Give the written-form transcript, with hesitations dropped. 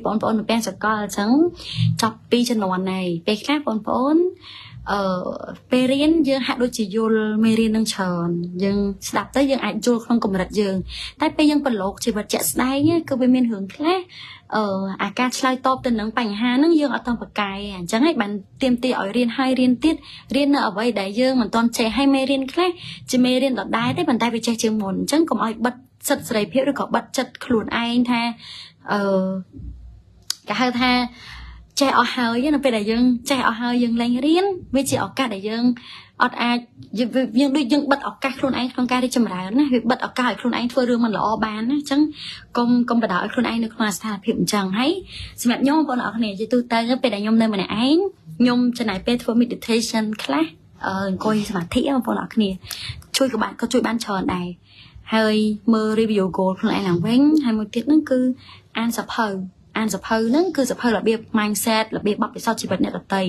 បងប្អូននៅពាំងសកលអញ្ចឹងចប់ពីជំនាន់ហើយពេលខ្លះបងប្អូនអឺពេលរៀនយើងហាក់ដូចជាយល់មេរៀននឹងច្រើនយើងស្ដាប់ទៅយើងអាចយល់ក្នុងកម្រិតយើងតែពេលយើងប្រឡូកជីវិតជាក់ស្ដែងគឺវាមានរឿងខ្លះអឺអាការឆ្លើយតបទៅនឹងបញ្ហាហ្នឹងយើងអត់ទាន់ប្រកែអញ្ចឹងឯងបានទៀមទីឲ្យរៀនហើយរៀនទៀតរៀននៅអ្វីដែលយើងមិនទាន់ចេះហើយមេរៀនខ្លះជាមេរៀនដដែលទេប៉ុន្តែវាចេះជាងមុនអញ្ចឹងកុំឲ្យបិទសិទ្ធិសេរីភាពឬក៏បិទចិត្តខ្លួនឯងថាអឺគេហៅថាចេះអស់ហើយនៅពេលដែលយើងចេះអស់ហើយយើងលែងរៀនវាជាឱកាសដែលយើងអត់អាចយើងយើងដូចយើងបិទឱកាសខ្លួនឯងក្នុងការរីកចម្រើនណាវាបិទឱកាសឲ្យខ្លួនឯងធ្វើរឿងមិនល្អបានណាអញ្ចឹងកុំកុំបដៅឲ្យខ្លួនឯងនៅក្នុងស្ថានភាពអញ្ចឹងហើយសម្រាប់ខ្ញុំបងប្អូនអរគ្នាជាទូទៅពេលដែលខ្ញុំនៅម្នាក់ឯងខ្ញុំចំណាយពេលធ្វើ meditation ខ្លះអឺអង្គុយសមាធិបងប្អូនអរគ្នាជួយក៏បានក៏ជួយបានច្រើនដែរហើយមើល review goal ខ្លួនឯងឡើងវិញហើយមួយទៀតហ្នឹងគឺអានសភៅអានសភៅហ្នឹងគឺសភៅរបៀប mindset របៀបបទពិសោធន៍ជីវិតអ្នកដទៃ។